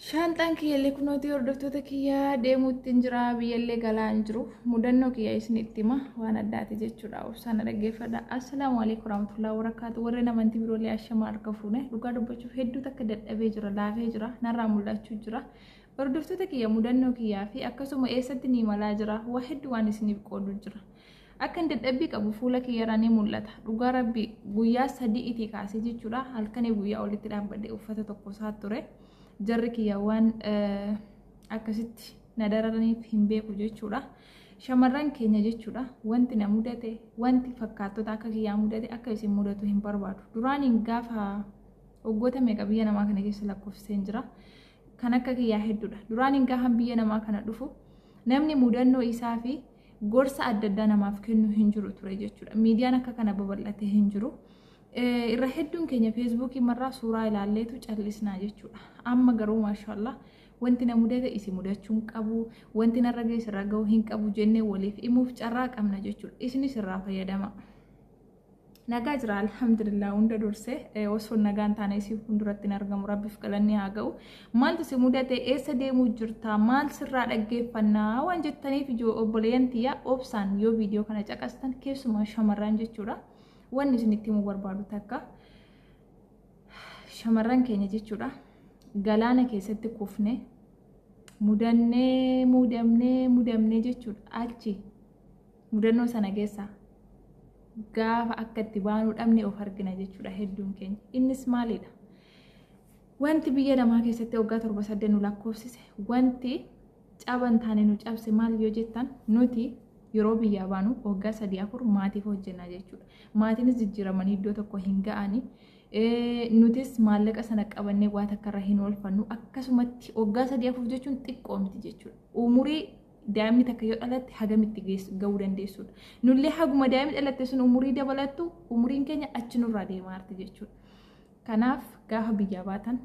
Shaanxaan kiyyallee kunooti, hordoftoota kiyyaa, deemuutti hin jira, biyyallee galaa hin jiru. Mudannoo kiyya isin itti hima, waan addaati jechuudha. Obsaan dhaggeeffadha. Assalaamu alaikum warahmatullahi wabarakatuh. Warreen amantii biroollee ashamaa harka fuune. Dhugaa dubbachuuf hedduu takka dadhabee jira, laafee jira, narraa mul'achuu jira. Hordoftoota kiyya, mudannoo kiyyaa fi akkasuma eessatti ni imalaa jira. Waa hedduu waan isiniif qoodu jira. Akka hin dadhabbii qabu fuula kiyyarraa ni mul'ata. Dhugaa Rabbi, guyyaa 3 itii kaasee jechuudha. Halkanii guyyaa olitti dhaabbadhee uffata tokko isaa ture. Jarri kiyya waan akkasitti na dararaniif hin beeku jechuudha. Shamarran keenya jechuudha, wanti na mudate, wanti fakkaattota akka kiyyaa mudate akka isin mudatu hin barbaadu. Duraaniin gaafa waggoota meeqa biyya namaa kana keessa lakkoofsiseen jira. Kan akka kiyyaa hedduudha. Duraaniin gaafa biyya namaa kana dhufu namni mudannoo isaa fi gorsa adda addaa namaaf kennu hin jiru ture jechuudha. Miidiyaan akka kana babal'atee hin jiru. Irra hedduun keenya Feesbuukii marraa suuraa ilaalleetu callisnaa jechuudha. Amma garuu maashaallah, wanti na mudate isi mudachuu hin qabu, wanti narra ga'e sirra ga'uu hin qabu jennee waliif himuuf carraa qabna jechuudha. Isinis irraa fayyadama. Nagaa jira, alhamdulillah. Hunda dursee osoo nagaan taane isii fuulduratti hin argamu, Rabbiif galanni haa ga'u. Maaltu si mudate? Eessa deemuu jirta? Maal sirraa dhaggeeffannaa waan jettaniif, ijoo obboleeyyan tiyyaa, obsaan yoo viidiyoo kana caqastan, keessumaa shamarran jechuudha. Wanni isin itti himuu barbaadu takka, shamarran keenya jechuudha. Galaana keessatti kufne, mudannee mudamnee mudamnee jechuudha. Achi mudannoo sana keessaa gaafa akka itti baanuu dhabne of argina jechuudha hedduun keenya. Innis maalidha? Wanti biyya namaa keessatti waggaa 7 8 nu lakkoofsise, wanti caban taane nu cabse maal yoo jettan, nuti yeroo biyyaa baanu waggaa 3 4 maatiif hojjenna jechuudha. Maatiinis jijjiiramanii iddoo tokko hin ga'ani. Nutis maallaqa sana qabannee waa takka irra hin oolfannu. Akkasumatti waggaa 3 4 jechuun xiqqoo miti jechuudha. Umurii daa'imni takka yoo dhalatte hagamitti ga'uu dandeessudha. Nullee haguma daa'imni dhalatte sun umurii dabalattu, umuriin keenya achi nurraa deemaa jirti jechuudha. Kanaaf gaafa biyyaa baatan,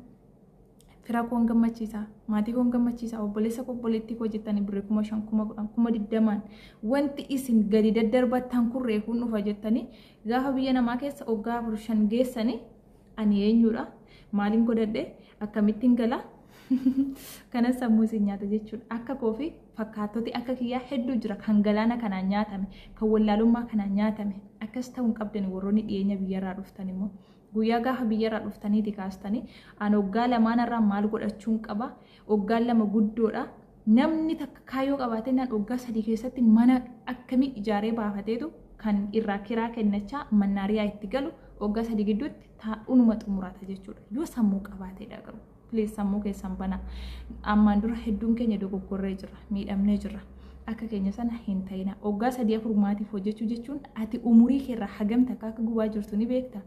fira koon gammachiisa, maatii koon gammachiisa, obboleessa koo, obboleettii koo jettanii birrii 5,000, 10,000, 20,000 wanti isin gadi daddarbattan kun reefuun dhufa jettanii gaafa biyya namaa keessa waggaa 4 5 geessanii, ani eenyudha, maaliin godhadhe, akkamittiin gala, kanas sammuu isin nyaata jechuudha. Akka koo fi fakkaattoti akka kiyyaa hedduu jira kan galaana kanaan nyaatame, kan wallaalummaa kanaan nyaatame. Akkas ta'uu hin qabdani. Warroonni dhiyeenya biyyarraa dhuftan immoo, guyyaa gaafa biyyarraa dhuftaniiti kaastanii, ani waggaa lamaanarraa maal godhachuun qaba? Waggaan 2 guddoodha. Namni takka kaayyoo qabaatee naan waggaa 3 keessatti mana akkamii ijaaree baafateetu kan irraa kiraa kennachaa mannaariyaa itti galu, waggaa 3 gidduutti taa'unuma xumurata jechuudha. Yoo sammuu qabaateedha garuu. Please, sammuu keessan banaa. Ammaan dura hedduun keenya dogoggorree jirra. Miidhamnee jirra. Akka keenya sana hin ta'ina. Waggaa 3 4 maatiif hojjechuu jechuun ati umurii keerraa hagam takka akka gubaa jirtu ni beekta.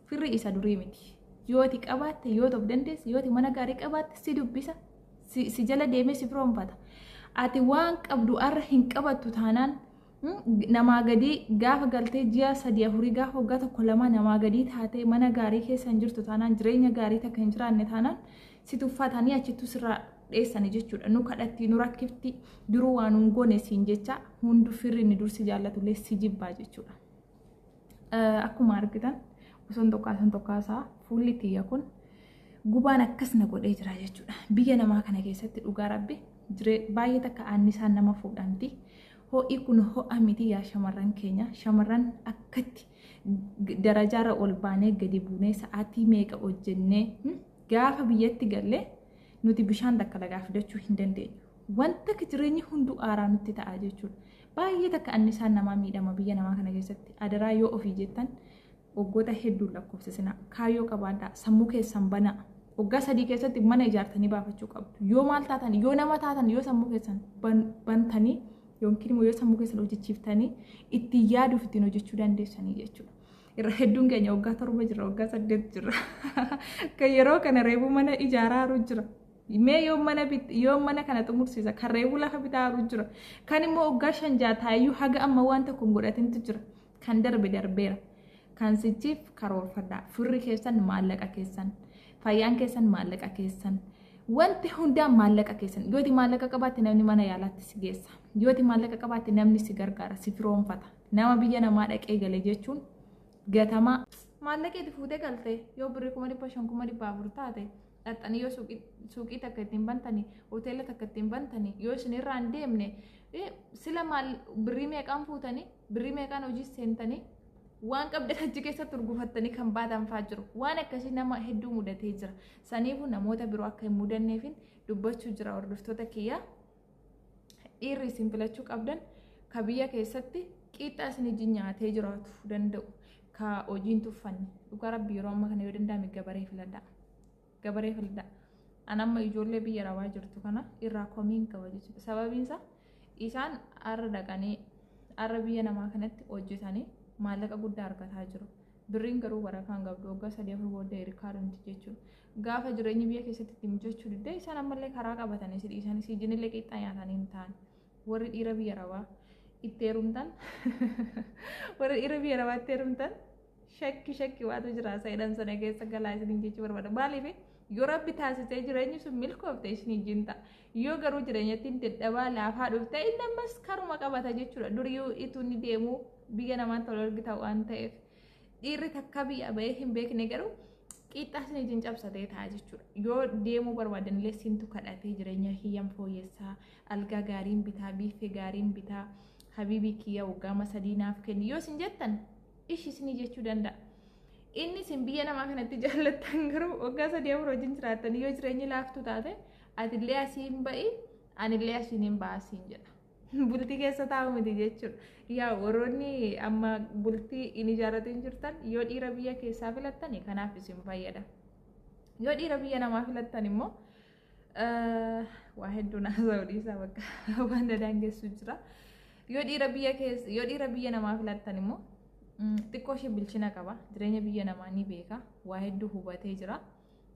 Firri isa durii miti. Yoo ati qabaatte, yoo of dandeesse, yoo ati mana gaarii qabaatte, si dubbisa, si jala deemee si firoonfata. Ati waan qabdu arra hin qabattu taanaan, namaa gadii gaafa galtee ji'a 3 afurii, gaafa waggaa 1 2 namaa gadii taatee, mana gaarii keessa hin jirtu taanaan, jireenya gaarii takka hin jiraanne taanaan, si tuffatanii achittuu sirraa dheessani jechuudha. Nu kadhatti, nu rakkifti, duruu waan nun goone siin jecha hundu firri inni dursi jaallatullee si jibbaa jechuudha. Akkuma argitan osoon tokkaasan tokkaasaa fuulli tiyya kun gubaan akkas na godhee jira jechuudha. Biyya namaa kana keessatti dhugaa Rabbi baay'ee takka aannisaan nama fuudhamti. Ho'i kun ho'a miti yaa shamarran keenya. Shamarran akkatti darajaarra ol baanee gadi buunee sa'aatii meeqa hojjennee gaafa biyyatti gallee nuti bishaan takka lagaa fidachuu hin dandeenyu. Wanta akka jireenyi hunduu aaraa nutti ta'a jechuudha. Baay'ee takka annisaan namaa miidhama biyya namaa kana keessatti. Adaraa, yoo ofii jettan waggoota hedduu lakkoofsisina. Kaayyoo qabaadhaa. Sammuu keessan banaa. Waggaa 3 keessatti mana ijaartanii baafachuu qabdu. Yoo maal taatan, yoo nama taatan, yoo sammuu keessan bantanii yookiin immoo yoo sammuu keessan hojjechiiftanii ittiin yaaduuf ittiin hojjechuu dandeessanii jechuudha. Irra hedduun keenya waggaa 7 jira, waggaa 8 jira. Kan yeroo kana reebuu mana ijaaraa jira. Mee yoo mana yoo mana kana xumursiisa, kan reebuu lafa bitaa jira. Kan immoo waggaa 5 6 taa'iyyuu haga amma waan tokko hin godhatintu jira. Kan darbe darbeera. Kan sichiif karoorfadhaa. Firri keessan maallaqa keessan. Fayyaan keessan maallaqa keessan. Wanti hundaa maallaqa keessan. Yooti maallaqa qabaatte namni mana yaalaatti si geessa. Yooti maallaqa qabaatte namni si gargaara, si firoonfata. Nama biyya namaa dhaqee gale jechuun gatamaa. Maallaqa itti fuutee galte yoo birrii 500,000, 400,000 taate, Dhaxxanii yoo suuqii takka ittiin bantanii, hoteela takka ittiin bantanii, yoo isin irraa hin deemne, sila maal birrii meeqaan fuutanii, birrii meeqaan hojii seentanii, waan qabdan achi keessatti urgufattanii kan baatan fa'aa jiru. Waan akkasii nama hedduu mudatee jira. Saniifuu namoota biroo akka hin mudanneefin dubbachuu jira, hordoftoota kiyyaa. Dhiirri isin filachuu qabdan ka biyya keessatti qiixxaa isin ijji nyaatee jiraatu danda'u, ka hojiin tuffanne. Dhugaa Rabbi, yeroo ammaa kana yoo danda'ame gabaree filadhaa. Gabaree filadhaa. An amma ijoollee biyya rabaa jirtu kana irraa komiin qaba jechuudha. Sababiin isaa isaan har'a dhaqanii har'a biyya namaa kanatti hojjetanii maallaqa guddaa argataa jiru. Birriin garuu barakaan qabdu, waggaa 3 4 booddee hirkaa dhumti jechuudha. Gaafa jireenyi biyya keessatti itti mijachuu didde, isaan ammallee karaa qabatanii si dhiisanii si ijinillee qixxaa nyaatanii hin ta'an. Warri dhiira biyya rabaa itti heerumtan, warri dhiira biyya rabaa itti heerumtan, shakki shakki waatu jira sa'idan sana keessa galaa isiniin jechuu barbaada. Maaliif? Yoo Rabbi taasisee jireenyi sun milkoofte, isin ijjiin ta'a. Yoo garuu jireenyatti dadhabaa laafaa dhufte, inni ammas karuma qabata jechuudha. Duriyyuu ituu inni deemuu biyya namaatti wal argita waan ta'eef. Dhiirri takka biyya bahee hin beekne garuu qiixxaa isin ijjiin cabsatee ta'a jechuudha. Yoo deemuu barbaadan illee sintu kadhatee jireenya kiyyaan fooyyessaa, algaa gaariin bitaa, biiffee gaariin bitaa, habiibii kiyya waggaama 3 naaf kenni yoo isin jettan, ishi isinii jechuu danda'a. Inni isin biyya namaa kanatti jaallattan garuu waggaa 3 4 wajjin jiraattan, yoo jireenyi laaftuu taate, atillee asiin ba'i, anillee asiin hin baasiin jedha. Bultii keessa taa'u miti jechuudha. Yaa warroonni amma bultii hin ijaarratin jirtan, yoo dhiira biyya keessaa filattan kanaaf isin fayyada. Yoo dhiira biyya namaa filattan immoo waa hedduu naasa'u dhiisaa, bakka waan daangessu jira. Yoo dhiira biyya keessa, yoo dhiira biyya namaa filattan immoo xiqqoo ishee bilchina qaba. Jireenya biyya namaa ni beeka. Waa hedduu hubatee jira.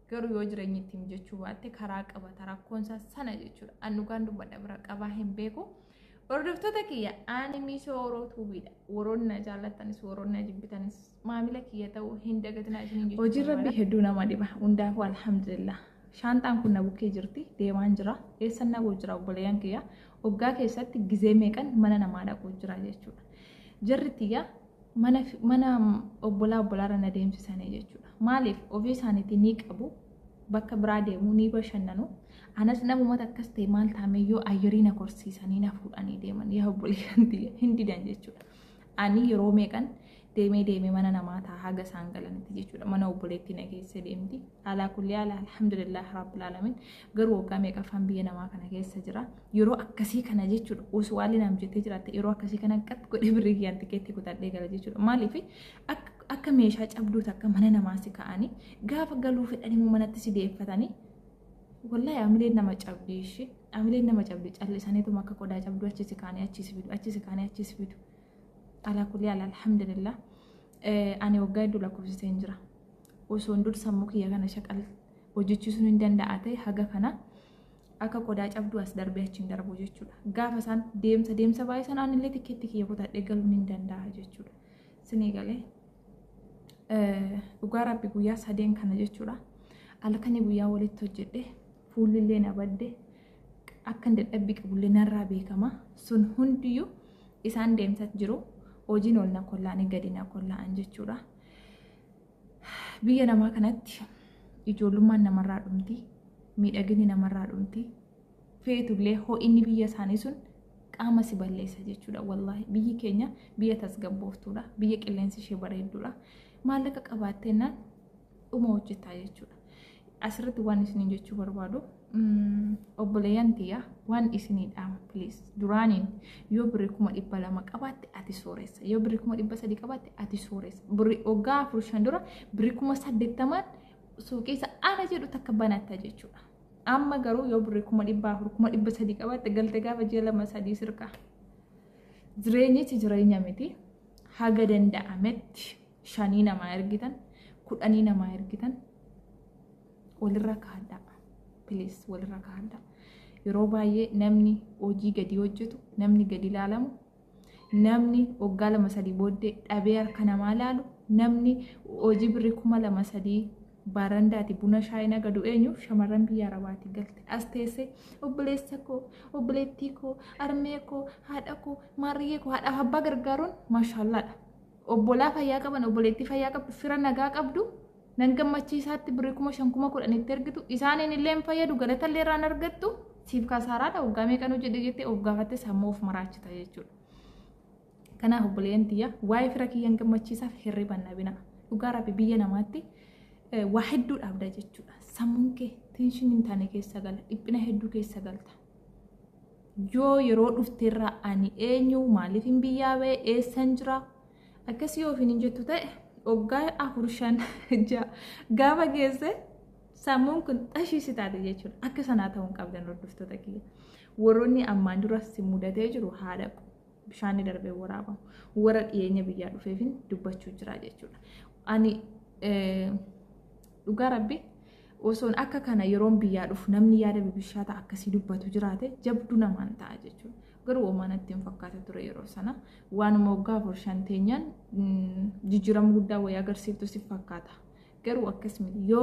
Garuu yoo jireenyi itti mijachuu baatte karaa qabata, rakkoonsaa sana jechuudha. An dhugaan dubbadha, bira qabaa hin beeku. Hordoftoota kiyya, ani Miisoo Oroo Tuubiidha. Warroonni na jaallattanis, warroonni na jibbitanis, maamila kiyya ta'uu hin dagatinaa isiniin jechuudha. Hojiin Rabbi hedduu nama dhiba. Hundaafuu alhamdulillah. Shaanxaan kun na bukkee jirti. Deemaan jira. Eessan dhaquu jira, obboleeyyan kiyya? Waggaa keessatti gizee meeqan mana namaa dhaquu jira jechuudha. Jarri tiyya mana obbolaa obbolaarra na deemsisanii jechuudha. Maaliif? Ofii isaaniitii ni qabu. Bakka biraa deemu, ni bashannanu. Anas namumata akkas ta'e maal taame, yoo ayyarii na korsiisanii na fuudhanii deeman, yaa obboleeyyan tiyya, hin didan jechuudha. Ani yeroo meeqan deemee deemee mana namaa ta'a haga isaan galanitti jechuudha. Mana obboleettii na keessa deemti. Alaa kulli haala, alhamdulillah rabbil alamin. Garuu waggaa meeqaffaan biyya namaa kana keessa jira. Yeroo akkasii kana jechuudha. Osoo haalli naam jettee jiraatte, yeroo akkasii kana qat godhee birrii kiyyaan tikeetti kutadhee gala jechuudha. Maaliif? Akka meeshaa cabduu takka mana namaa si ka'anii, gaafa galuu fedhan immoo manatti si deeffatanii, wallahi amileen nama cabdi ishee, amileen nama cabdi. Callisaniituma akka qodaa cabduu achi si kaanii achi si fidu, achi si kaanii achi si fidu. Alaa kulli haala, alhamdulillah, ani waggaa hedduu lakkoofsisee hin jira. Osoon dur sammuu kiyya kana shaqal hojjechiisuun hin danda'a ta'e, haga kana akka qodaa cabduu as darbee achi hin darbu jechuudha. Gaafa isaan deemsa deemsa baay'ee sanaan illee tikkeetti kiyya kutadhee galuun hin danda'a jechuudha. Sinii galee, dhugaa Rabbi, guyyaa sadeen kana jechuudha. Halkanii guyyaa walitti hojjedhe, fuullillee na badde, akka dadhabbii qabullee narraa beekama. Sun hundiyyuu isaan deemsa jiru, hojiin ol na kollaanii gadi na kollaa'an jechuudha. Biyya namaa kanatti ijoollummaan namarraa dhumti, miidhaginni namarraa dhumti, feetullee ho'inni biyya isaanii sun qaama si balleessa jechuudha. Wallaahi, biyyi keenya biyya tasgabbooftuudha, biyya qilleensi ishee bareedduudha. Maallaqa qabaattennaan dhuma hojjetaa jechuudha. Asirratti waan isiniin jechuu barbaadu, obboleeyyan tiyya, waan isinii dhaamu, please, duraaniin yoo birrii 200,000 qabaatte ati sooressa, yoo birrii 300,000 qabaatte ati sooressa. Birrii waggaa 4 5 dura birrii 80,000n suuqii isa ana jedhu takka banatta jechuudha. Amma garuu yoo birrii 400,000, 300,000 qabaatte, galte gaafa ji'a 2 3 sirkaa. Jireenyichi jireenya miti. Haga danda'ametti shanii namaa ergitan, kudhanii namaa ergitan, walirra kaadhaa. Please, walirra kaadhaa. Yeroo baay'ee namni hojii gadi hojjetu, namni gadi ilaalamu, namni waggaa 2 3 booddee dhabee harka namaa laalu, namni hojii birrii 2,000 3 baarandaati buna shaayii nagadu eenyu? Shamarran biyya arabaati galte as teesse obboleessa koo, obboleettii koo, armee koo, haadha koo, maariyyee koo, haadhaaf abbaa gargaaruun maashaallaadha. Obbolaa fayyaa qaban, obboleettii fayyaa qabdu, fira nagaa qabdu. Nan gammachiisaatti birrii 5,000 10,000tti ergitu, isaaniin illee hin fayyadu, galatallee irraan argattu, siif kasaaraadha. Waggaa meeqan hojjedhe jettee of gaafatte sammuu of maraachita jechuudha. Kanaaf obboleeyyan tiyya, waa'ee fira kiyyan gammachiisaaf hirriba nabina. Dhugaa Rabbi, biyya namaatti waa hedduu dhaabda jechuudha. Sammuun kee tension hin taane keessa gala, dhiphina hedduu keessa galta. Yoo yeroo dhufteerraa ani eenyu, maaliif hin biyyaa ba'e, eessan jira, akkasii yoo ofiin hin jettu ta'e, waggaa 4, 5, 6 gaafa geesse sammuun kun xashii si taate jechuudha. Akka sanaa ta'uu hin qabdan, hordoftoota kiyya. Warroonni ammaan dura si mudatee jiru haadha bishaanni darbee waraabamu. Warra dhiyeenya biyyaa dhufeefin dubbachuu jira jechuudha. Ani dhugaa Rabbi, osoon akka kana yeroon biyyaa dhufu namni yaada bibishaata akkasii dubbatu jiraate, jabduu namaan ta'a jechuudha. Garuu uumaan natti hin fakkaata ture yeroo sana. Waanuma waggaa 4, 5 teenyaan jijjiirama guddaa wayii agarsiiftu si fakkaata. Garuu akkas miti. Yoo